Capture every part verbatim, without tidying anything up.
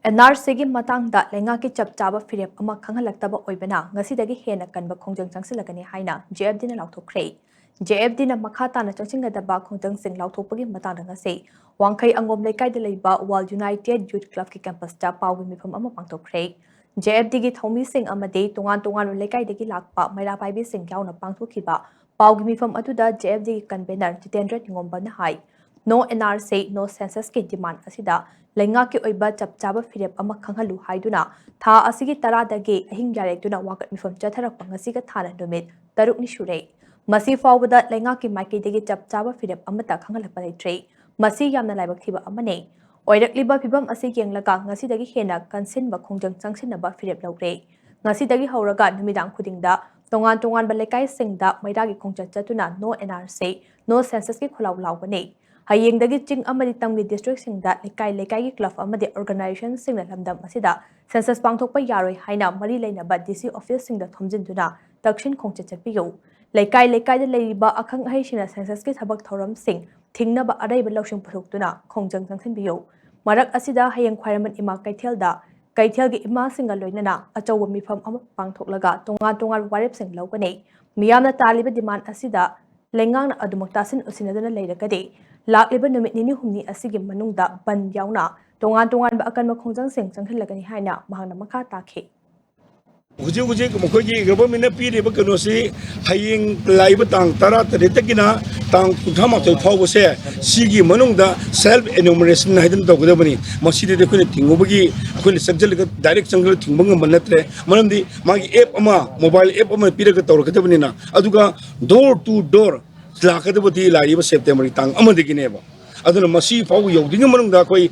And R ꯁꯤꯒꯤ ꯃꯇꯥꯡꯗ ꯂꯩꯉꯥꯛꯀꯤ ꯆꯞ ꯆꯥꯕ ꯐꯤꯔꯦꯞ ꯑꯃ ꯈꯪꯍꯜꯂꯛꯇꯕ ꯑꯣꯏꯕꯅ ꯉꯁꯤꯗꯒꯤ ꯍꯦꯟꯅ ꯀꯟꯕ ꯈꯣꯡꯖꯪ ꯆꯪꯁꯤꯜꯂꯒꯅꯤ ꯍꯥꯏꯅ ꯖꯦ ꯑꯦꯐ ꯗꯤꯅ ꯂꯥꯎꯊꯣꯛꯈ꯭ꯔꯦ꯫ ꯖꯦ ꯑꯦꯐ ꯗꯤꯅ ꯃꯈꯥ ꯇꯥꯅ ꯆꯪꯁꯤꯟꯒꯗꯕ ꯈꯣꯡꯖꯪꯁꯤꯡ ꯂꯥꯎꯊꯣꯛꯄꯒꯤ ꯃꯇꯥꯡꯗ ꯉꯁꯤ ꯋꯥꯡꯈꯩ ꯑꯪꯒꯣꯝ ꯂꯩꯀꯥꯏꯗ ꯂꯩꯕ ꯋꯥꯔꯜ ꯌꯨꯅꯥꯏꯇꯦꯗ ꯌꯨꯠ ꯀ꯭ꯂꯕꯀꯤ ꯀꯦꯝꯄꯁꯇ ꯄꯥꯎꯒꯤ ꯃꯤꯐꯝ ꯑꯃ ꯄꯥꯡꯊꯣꯛꯈ꯭ꯔꯦ꯫ ꯖꯦ ꯑꯦꯐ ꯗꯤꯒꯤ ꯊꯧꯃꯤꯁꯤꯡ ꯑꯃꯗꯤ ꯇꯣꯉꯥꯟ ꯇꯣꯉꯥꯟꯕ ꯂꯩꯀꯥꯏꯗꯒꯤ ꯂꯥꯛꯄ ꯃꯩꯔꯥ ꯄꯥꯏꯕꯤꯁꯤꯡ ꯌꯥꯎꯅ ꯄꯥꯡꯊꯣꯛꯈꯤꯕ ꯄꯥꯎꯒꯤ ꯃꯤꯐꯝ ꯑꯗꯨꯗ ꯖꯦ ꯑꯦꯐ ꯗꯤꯒꯤ ꯀꯟꯚꯦꯅꯔ ꯖꯤꯇꯦꯟꯗ꯭ꯔ ꯅꯤꯉꯣꯝꯕꯝꯅ ꯍꯥꯏ, "No N R C, no census"ꯀꯤ ꯗꯤꯃꯥꯟ ꯑꯁꯤꯗ ꯂꯩꯉꯥꯛꯀꯤ ꯑꯣꯏꯕ ꯆꯞ ꯆꯥꯕ ꯐꯤꯔꯦꯞ ꯑꯃ ꯈꯪꯍꯜꯂꯨ ꯍꯥꯏꯗꯨꯅ ꯊꯥ ꯑꯁꯤꯒꯤ ꯇꯔꯥꯗꯒꯤ ꯑꯍꯤꯡ ꯌꯥꯔꯦꯛꯇꯨꯅ ꯋꯥꯀꯠ ꯃꯤꯐꯝ ꯆꯠꯊꯔꯛꯄ ꯉꯁꯤꯒ ꯊꯥꯅ ꯅꯨꯃꯤꯠ ꯇꯔꯨꯛꯅꯤ ꯁꯨꯔꯦ꯫ ꯃꯁꯤ ꯐꯥꯎꯕꯗ ꯂꯩꯉꯥꯛꯀꯤ ꯃꯥꯏꯀꯩꯗꯒꯤ ꯆꯞ ꯆꯥꯕ ꯐꯤꯔꯦꯞ ꯑꯃꯠꯇ ꯈꯪꯍꯜꯂꯛꯄ ꯂꯩꯇ꯭ꯔꯦ꯫ ꯃꯁꯤ ꯌꯥꯝꯅ ꯂꯥꯏꯕꯛ ꯊꯤꯕ ꯑꯃꯅꯤ꯫ ꯑꯣꯏꯔꯛꯂꯤꯕ ꯐꯤꯕꯝ ꯑꯁꯤ ꯌꯦꯡꯂꯒ ꯉꯁꯤꯗꯒꯤ ꯍꯦꯟꯅ ꯀꯟꯁꯤꯟꯕ ꯈꯣꯡꯖꯪ ꯆꯪꯁꯤꯟꯅꯕ ꯐꯤꯔꯦꯞ ꯂꯧꯔꯦ꯫ ꯉꯁꯤꯗꯒꯤ ꯍꯧꯔꯒ ꯅꯨꯃꯤꯗꯥꯡ ꯈꯨꯗꯤꯡꯗ ꯇꯣꯉꯥꯟ ꯇꯣꯉꯥꯟꯕ ꯂꯩꯀꯥꯏꯁꯤꯡꯗ ꯃꯩꯔꯥꯒꯤ ꯈꯣꯡꯆꯠ ꯆꯠꯇꯨꯅ "No N R C, no census"ꯀꯤ ꯈꯣꯜꯂꯥꯎ ꯂꯥꯎꯒꯅꯤ꯫ ꯍꯌꯦꯡꯗꯒꯤ ꯆꯤꯡ ꯑꯃꯗꯤ ꯇꯝꯒꯤ ꯗꯤꯁꯇ꯭ꯔꯤꯛꯁꯤꯡꯗ ꯂꯩꯀꯥꯏ ꯂꯩꯀꯥꯏꯒꯤ ꯀ꯭ꯂꯕ ꯑꯃꯗꯤ ꯑꯣꯔꯒꯅꯥꯏꯖꯦꯁꯟꯁꯤꯡꯅ ꯂꯝꯗꯝ ꯑꯁꯤꯗ ꯁꯦꯟꯁꯁ ꯄꯥꯡꯊꯣꯛꯄ ꯌꯥꯔꯣꯏ ꯍꯥꯏꯅ ꯃꯔꯤ ꯂꯩꯅꯕ ꯗꯤ ꯁꯤ ꯑꯣꯐꯤꯁꯁꯤꯡꯗ ꯊꯣꯝꯖꯤꯟꯗꯨꯅ ꯇꯛꯁꯤꯟ ꯈꯣꯡꯆꯠ ꯆꯠꯄꯤꯌꯨ꯫ ꯂꯩꯀꯥꯏ ꯂꯩꯀꯥꯏꯗ ꯂꯩꯔꯤꯕ ꯑꯈꯪ ꯑꯍꯩꯁꯤꯡꯅ ꯁꯦꯟꯁꯁꯀꯤ ꯊꯕꯛ ꯊꯧꯔꯝꯁꯤꯡ ꯊꯤꯡꯅꯕ ꯑꯔꯩꯕ ꯂꯧꯁꯤꯡ ꯄꯨꯊꯣꯛꯇꯨꯅ ꯈꯣꯡꯖꯪ ꯆꯪꯁꯤꯟꯕꯤꯌꯨ꯫ ꯃꯔꯛ ꯑꯁꯤꯗ ꯍꯌꯦꯡ ꯈ꯭ꯋꯥꯏꯔꯝꯕꯟ ꯏꯃꯥ ꯀꯩꯊꯦꯜꯗ ꯀꯩꯊꯦꯜꯒꯤ ꯏꯃꯥꯁꯤꯡꯒ ꯂꯣꯏꯅꯅ ꯑꯆꯧꯕ ꯃꯤꯐꯝ ꯑꯃ ꯄꯥꯡꯊꯣꯛꯂꯒ ꯇꯣꯉꯥꯟ ꯇꯣꯉꯥꯟꯕ ꯋꯥꯔꯦꯞꯁꯤꯡ ꯂꯧꯒꯅꯤ꯫ ꯃꯤꯌꯥꯝꯅ ꯇꯥꯜꯂꯤꯕ ꯗꯤꯃꯥꯟ ꯑꯁꯤꯗ ꯂꯩꯉꯥꯛꯅ ꯑꯗꯨꯃꯛ ꯇꯥꯁꯤꯟ ꯎꯁꯤꯟꯅꯗꯨꯅ ꯂꯩꯔꯒꯗꯤ ꯂꯥꯛꯂꯤꯕ ꯅꯨꯃꯤꯠ ꯅꯤꯅꯤ ꯍꯨꯝꯅꯤ ꯑꯁꯤꯒꯤ ꯃꯅꯨꯡꯗ ꯕꯟ ꯌꯥꯎꯅ ꯇꯣꯉꯥꯟ ꯇꯣꯉꯥꯟꯕ ꯑꯀꯟꯕ ꯈꯣꯡꯖꯪꯁꯤꯡ ꯆꯪꯁꯤꯜꯂꯒꯅꯤ ꯍꯥꯏꯅ ꯃꯍꯥꯛꯅ ꯃꯈꯥ ꯇꯥꯈꯤ꯫ ꯍꯧꯖꯤꯛ ꯍꯧꯖꯤꯛ ꯃꯈꯣꯏꯒꯤ ꯒꯚꯔꯟꯃꯦꯟꯠꯅ ꯄꯤꯔꯤꯕ ꯀꯩꯅꯣꯁꯤ ꯍꯌꯦꯡ ꯂꯥꯛꯏꯕ ꯇꯥꯡ ꯇꯔꯥ ꯇꯔꯦꯠꯇꯒꯤꯅ ꯇꯥꯡ ꯀꯨꯟꯊ꯭ꯔꯥ ꯃꯥꯊꯣꯏ ꯐꯥꯎꯕꯁꯦ ꯁꯤꯒꯤ ꯃꯅꯨꯡꯗ ꯁꯦꯜꯐ ꯑꯦꯅꯨꯃꯔꯦꯁꯟ ꯍꯥꯏꯗꯅ ꯇꯧꯒꯗꯕꯅꯤ꯫ ꯃꯁꯤꯗꯗꯤ ꯑꯩꯈꯣꯏꯅ ꯊꯤꯡꯉꯨꯕꯒꯤ, ꯑꯩꯈꯣꯏꯅ ꯆꯪꯁꯤꯜꯂꯒ ꯗꯥꯏꯔꯦꯛ ꯆꯪꯁꯤꯜꯂꯒ ꯊꯤꯡꯕ ꯉꯝꯕ ꯅꯠꯇ꯭ꯔꯦ꯫ ꯃꯔꯝꯗꯤ ꯃꯥꯒꯤ ꯑꯦꯞ ꯑꯃ, ꯃꯣꯕꯥꯏꯜ ꯑꯦꯞ ꯑꯃ ꯄꯤꯔꯒ ꯇꯧꯔꯛꯀꯗꯕꯅꯤꯅ, ꯑꯗꯨꯒ door to door ꯂꯥꯛꯀꯗꯕꯗꯤ ꯂꯥꯛꯏꯕ ꯁꯦꯞꯇꯦꯝꯕꯔꯒꯤ ꯇꯥꯡ ꯑꯃꯗꯒꯤꯅꯦꯕ꯫ ꯑꯗꯨꯅ ꯃꯁꯤ ꯐꯥꯎꯕ ꯌꯧꯗ꯭ꯔꯤꯉꯩ ꯃꯅꯨꯡꯗ ꯑꯩꯈꯣꯏ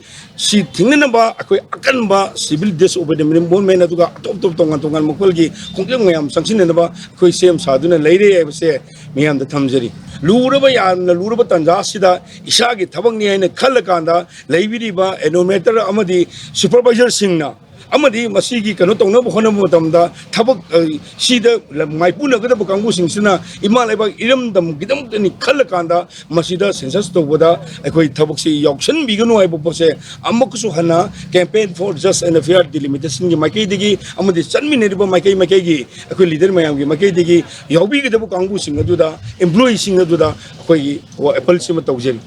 ꯁꯤ ꯊꯤꯡꯅꯅꯕ ꯑꯩꯈꯣꯏ ꯑꯀꯟꯕ civil disobedience movement ꯑꯗꯨꯒ ꯑꯇꯣꯞ ꯑꯇꯣꯞ ꯇꯣꯉꯥꯟ ꯇꯣꯉꯥꯟꯕ ꯃꯈꯜꯒꯤ ꯈꯣꯡꯖꯪ ꯃꯌꯥꯝ ꯆꯪꯁꯤꯟꯅꯅꯕ ꯑꯩꯈꯣꯏ ꯁꯦꯝ ꯁꯥꯗꯨꯅ ꯂꯩꯔꯦ ꯍꯥꯏꯕꯁꯦ ꯃꯤꯌꯥꯝꯗ ꯊꯝꯖꯔꯤ꯫ ꯂꯨꯔꯕ, ꯌꯥꯝꯅ ꯂꯨꯔꯕ ꯇꯥꯟꯖꯥ ꯑꯁꯤꯗ ꯏꯁꯥꯒꯤ ꯊꯕꯛꯅꯤ ꯍꯥꯏꯅ ꯈꯜꯂꯀꯥꯟꯗ ꯂꯩꯕꯤꯔꯤꯕ ꯑꯦꯅꯨꯃꯔꯦꯇꯔ ꯑꯃꯗꯤ ꯁꯨꯄꯔꯚꯥꯏꯖꯔꯁꯤꯡꯅ ꯑꯃꯗꯤ ꯃꯁꯤꯒꯤ ꯀꯩꯅꯣ ꯇꯧꯅꯕ ꯍꯣꯠꯅꯕ ꯃꯇꯝꯗ ꯊꯕꯛ, ꯑ, ꯁꯤꯗ ꯃꯥꯏꯄꯨꯅꯒꯗꯕ ꯀꯥꯡꯕꯨꯁꯤꯡꯁꯤꯅ ꯏꯃꯥ ꯂꯩꯕꯥꯛ ꯏꯔꯝꯗꯝꯒꯤꯗꯃꯛꯇꯅꯤ ꯈꯜꯂꯀꯥꯟꯗ ꯃꯁꯤꯗ census ꯇꯧꯕꯗ ꯑꯩꯈꯣꯏ ꯊꯕꯛꯁꯤ ꯌꯥꯎꯁꯟꯕꯤꯒꯅꯨ ꯍꯥꯏꯕ ꯄꯣꯠꯁꯦ ꯑꯃꯨꯛꯀꯁꯨ ꯍꯟꯅ Campaign for Just and Fair Delimitation ꯒꯤ ꯃꯥꯏꯀꯩꯗꯒꯤ ꯑꯃꯗꯤ ꯆꯠꯃꯤꯟꯅꯔꯤꯕ ꯃꯥꯏꯀꯩ ꯃꯥꯏꯀꯩꯒꯤ ꯑꯩꯈꯣꯏ leader ꯃꯌꯥꯝꯒꯤ ꯃꯥꯏꯀꯩꯗꯒꯤ ꯌꯥꯎꯕꯤꯒꯗꯕ ꯀꯥꯡꯕꯨꯁꯤꯡ ꯑꯗꯨꯗ, employee ꯁꯤꯡ ꯑꯗꯨꯗ ꯑꯩꯈꯣꯏꯒꯤ appeal ꯁꯤꯃ ꯇꯧꯖꯔꯤ꯫